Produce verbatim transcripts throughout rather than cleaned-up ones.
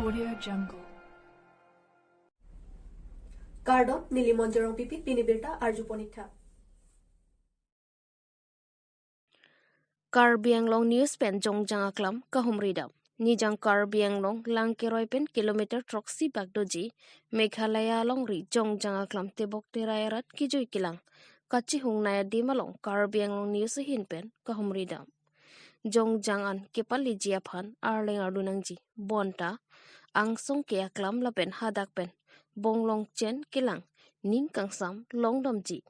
Audio Jungle. Kardom, neli Monjorong Pipi, pini birta arjupon ik tha. Karbi Anglong News pen Jongjang aklam kahumri dam. Nijang Karbi Anglong Langkeroi pen kilometer throksi bak doji, Meghalaya alongri Jongjang aklam tebok terai arat kejui kelang kachihungnei adim along Karbi Anglong News ahin pen kahumri dam. Jongjang an kepaleji aphan arleng ardu nangji. Bonta angsong ke aklam lapen hadak pen bonglong chen kelang ning kangsam longdamji.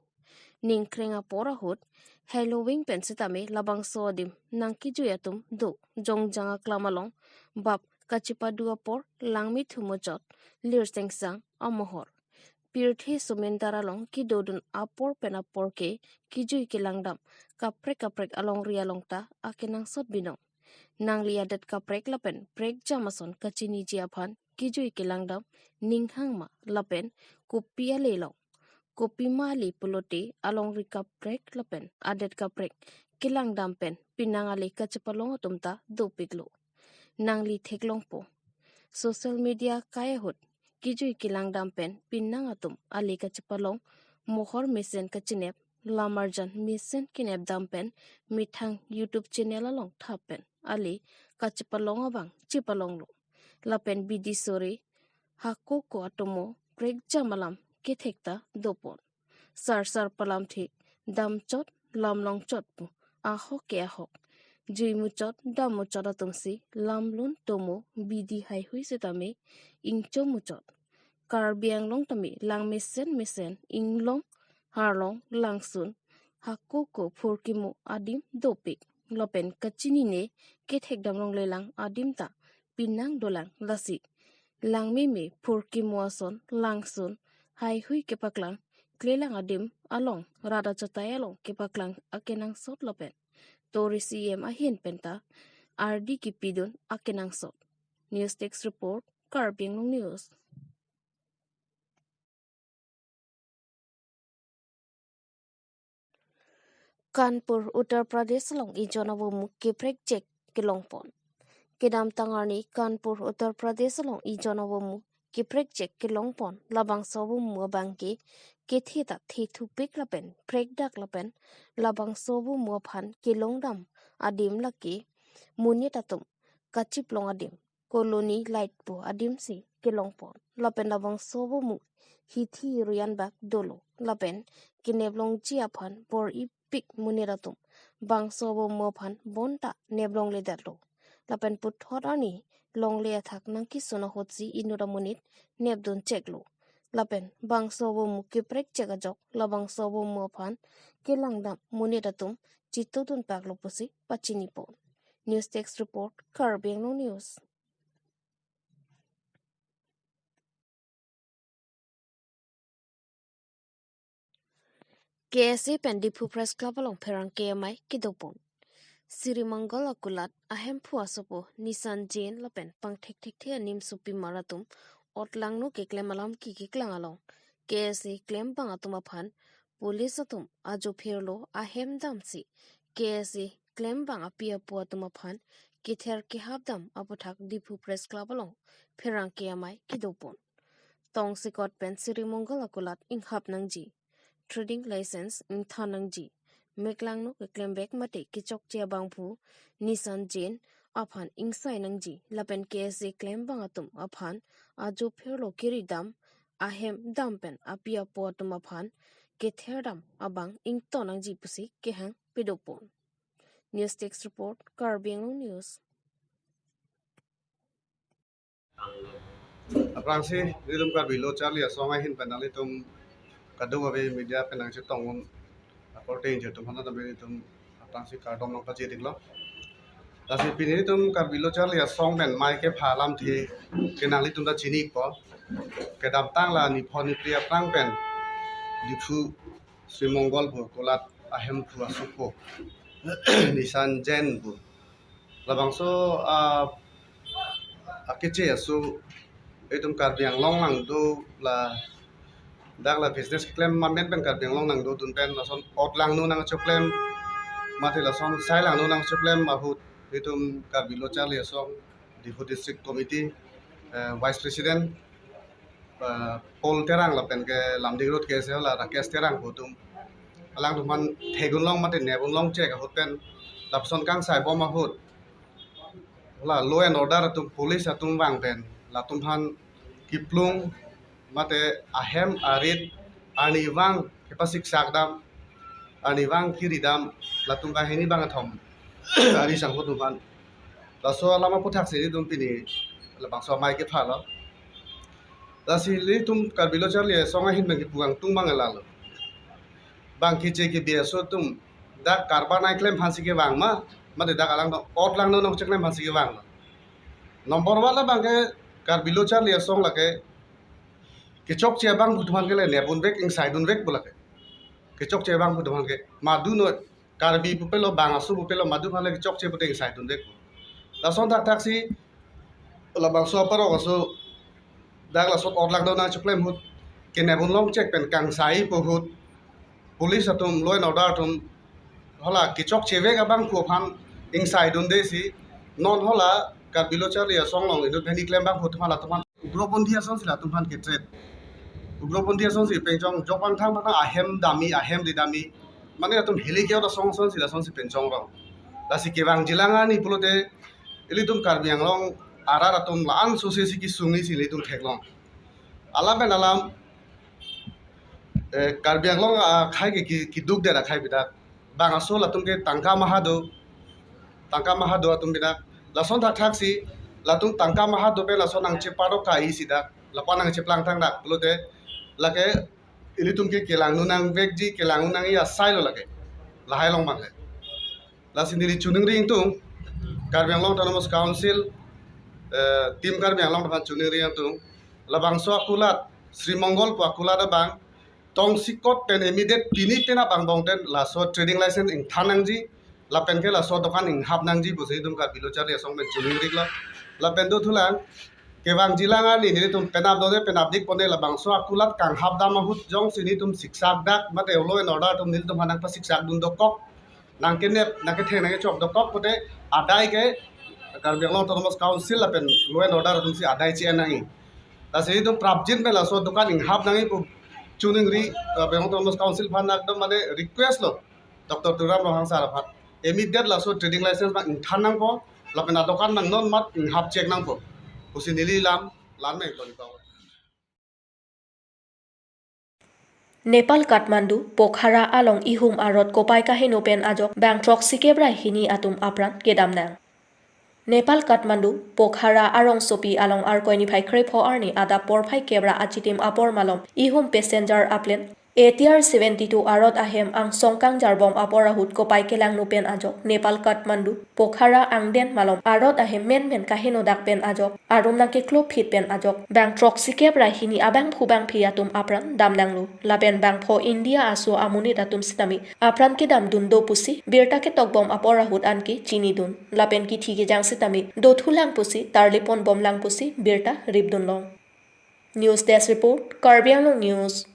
Ningkreng apor ahut, Halloween pen setame labangso adim nangkejui atum do. Jongjang aklam along bap kachepadu apor Langmethum muchot Lirsengsang amohor. Pirthe Sumendar along kedodun apor pen apor ke kejui kelang dam kaprek kaprek alongri along ta akenangsot binong. Nangli adet kaprek lapen prekjam ason kachiniji aphan kejui kelang dam ning hang ma lapen kopi ale long, kopima ale pulote alongri kaprek lapen adet kaprek kelang dam pen pinang ale kachepalong atum ta dopiklo. Nangli theklongpo, social media kai ahut kejui kelang dam pen pinang atum ale kachepalong, mohor mesen kachinep, lamarjan mesen kenep dam pen methang YouTube channel along thap pen ale kachepalong abang chepalonglo. Lapen bidi sore, hako ko atomo prekjam alam kethek ta dopon. Sar sar palamthe damchot lamlongchot pu ahok ke ahok. Jui muchot dam muchot atumsi lamlun tomo bidi haihui setame ingcho muchot. Karbi Anglong tame lang mesen mesen inglong harlong langsun hako ko phurkimo adim dopik. Lapen kachinine kethek damlongle lang adim ta pinang dolang lasi. Langmeme phurkimo ason langsun haihui kepaklang klelang adim along rat achatai along kepaklang akenangsot lapen tourist E M ahin penta ardi kepidun akenangsot. News Desk Report, Karbi Anglong News. Kanpur, Uttar Pradesh along ijon avomu keprekjek kelongpon. Kedamtang arni Kanpur, Uttar Pradesh along ijon avomu keprekjek kelongpon. Labangso avomu abangke kethe ta thethupik lapen prekdak lapen labangso avomu aphan kelongdam adim lake monit atum kachiplong adim, colony light pu adimsi kelongpon. Lapen labangso avomu hithi rian bak dolo. Lapen keneplongji aphan bor-ipik monit atum bangso avomu aphan bonta neplongledetlo. Lapen puthot arni longle athak nangkesun ahutsi inut amonit nepduncheklo. Lapen bangso avomu keprekjek ajok labangso avomu aphan kelangdam monit atum chitudunpaklo pusi pachinipon. News Desk Report, Karbi Anglong News. K S A pen Diphu Press Club along pherangke amei kedopon. Sri Mongol akulat ahemphu asopo Nisan Jain lapen pangthekthekthe animsopimar atum otlangno keklem alam kekeklang along K S A klembang atum aphan police atum ajo phirlo ahem damsi K S A klembang api apo atum aphan kether kehap dam aputhak Diphu Press Club along pherangke amei kedopon. Tongsekot pen Sri Mongol akulat inghap nangji, trading license ingthan nangji, meklangno keklembek mate kechokche abangphu Nisan Jain aphan ingsai nangji lapen K S A klembang atum aphan ajo phirlo kiri dam ahem dam pen api apo atum aphan kether dam abang ington nangji pusi kehang pedopon. News Desk Report, Karbi Anglong News. Aphrangsi nelitum Karbi Lo Charli Asong ahin pen nanglitum kadokave media pen nangchetong un akorte ingjir atum aphan tame nelitum aphrangsi kardom nangpachediklo. Lasi pini nelitum Karbi Lo Charli Asong pen mei kepha alamthe ke nanglitum ta chinipo. Kedamtang la niphon niphli aphrang pen Diphu Sri Mongol pu kulat ahemphu asopo Nisan Jain pu. Labangso, ah, akeche aso itum Karbi Anglong nangdo ladak la business keklem amen pen Karbi Anglong nangdodun pen lason otlangno nangchoklem mate lason sailangno nangchoklem ahut itum Karbi Lo Charli Asong Diphu District Committee eh, Vice President, eh, Paul Terang lapen ke Lumding Road K S A hala Rakesh Terang pu atum, alangtum aphan theklong mate neplong chek ahut pen lapuson kangsai bom ahut, hala law and order atum, police atum vang pen latum aphan kiplung mate ahem arit, arnivang kepasiksak dam, arnivang kiri dam, latum banghini bangkethom ari sangho atum aphan. Laso alam aputhaksi nelitum pini labangso amei kepha lo. Lasi nelitum Karbi Lo Charli Asong ahin bang kipu kangtung bang lalo. Bang keche kebi aso atum dak karba nangklem aphansi kevang ma, mate dak alang ot langno nangcheklem aphansi kevang lo. Number one la bang ke Karbi Lo Charli Asong lake kechokche abang pu atum aphan ke le nepdunvek, ingsaidunvek pu lake. Kechokche abang pu atum aphan ke, madu no, Karbi pupe lo, bang aso pupe lo, madu aphan le kechokche pute ingsaidunvek pu. Lason thakthaksi labangso aparok aso dak lason ot langno nangcheklem ahut, kenepdunlong chek pen kangsai pu ahut, police atum, law and order atum hala kechokchevek abang pu aphan ingsaidunde si, non hala Karbi Lo Charli Asong along inut banghini klem abang pu atum aphan, latum aphan ugroponthi asonsi latum aphan ke-threat. Ugroponthi asonsi penchong, jokpangthang aphan ahem damji, ahem ridamji, mane latum heli ke-ot asong asonsi lasonsi penchong rong. Lasi kevangjilang arni pulote ilitum Karbi Anglong arat atum la-an sose si kesungji si ilitum theklong. Alam pen alam, eh, Karbi Anglong akhai ke ki-, kidukdet akhai pi dak. Bang aso latum ke tangka maha do, tangka maha do atum pi dak. Lason thakthaksi latum tangka maha do pen lason nangcheparok kai si dak, lapu-an nangcheplang tang dak pulote, lake ilitum ke kelang nunangvekji, kelang nunangji asai lo lake. Lahai along bang le. Lasi neli choningri ingtung, Karbi Anglong Autonomous Council, eh, Team Karbi Anglong aphan choningri ingtung, labangso akulat, Sri Mongol pu akulat abang, tongsekot pen immediate pini penap angbong pen laso trading license ingthan nangji, lapen ke laso dokan inghap nangji pusi nelitum Karbi Lo Charli Asong pen choningri lo. Lapen dothulang, kevangjilang arni nelitum penap dode penap dik pone, labangso akulat kanghap dam ahut jongsi nelitum siksak dak mate law and order atum nelitum aphan nangpasiksak dun dokok, nangkenep, nangketheng, nangkechok dokok pute adai ke Karbi Anglong Autonomous Council lapen law and order atumsi adai chi-en nangji. Lasi nelitum prapjin pen laso dokan inghap nangji pu choningri, Karbi Anglong Autonomous Council aphan ekdom mane request lo, Doctor Tuliram Ronghang sir aphan. Immediate laso trading license abang ingthan nangpo, lapen adokan abang non mat inghap chek nangpo pusi neli lam, lam meng toni pa. Nepal Kathmandu, Pokhara along ihum arot kopai kaheno pen ajok bang throksi kep ra hini atum apran kedam nang. Nepal Kathmandu, Pokhara arongsopi along Arkoi niphai krepho arni adap porphai kep ra achitim apor malom ihum passenger aplane A T R seventy two arot ahem angsong kangjarbom apor ahut kopai kelangno pen ajok Nepal Kathmandu, Pokhara angden malom arot ahem menmen kaheno dak pen ajok arum nangkeklo phit pen ajok bang throksi kep ra hini abangphu bangphi atum apran dam nanglo. Lapen bangpho India aso amonit atum sitame apran kedam dun do pusi birta ketokbom apor ahut anke chinidun. Lapen kithi kejang sitame dothulang pusi tarlipon bomlang pusi birta ripdunlong. News Desk Report, Karbi Anglong News.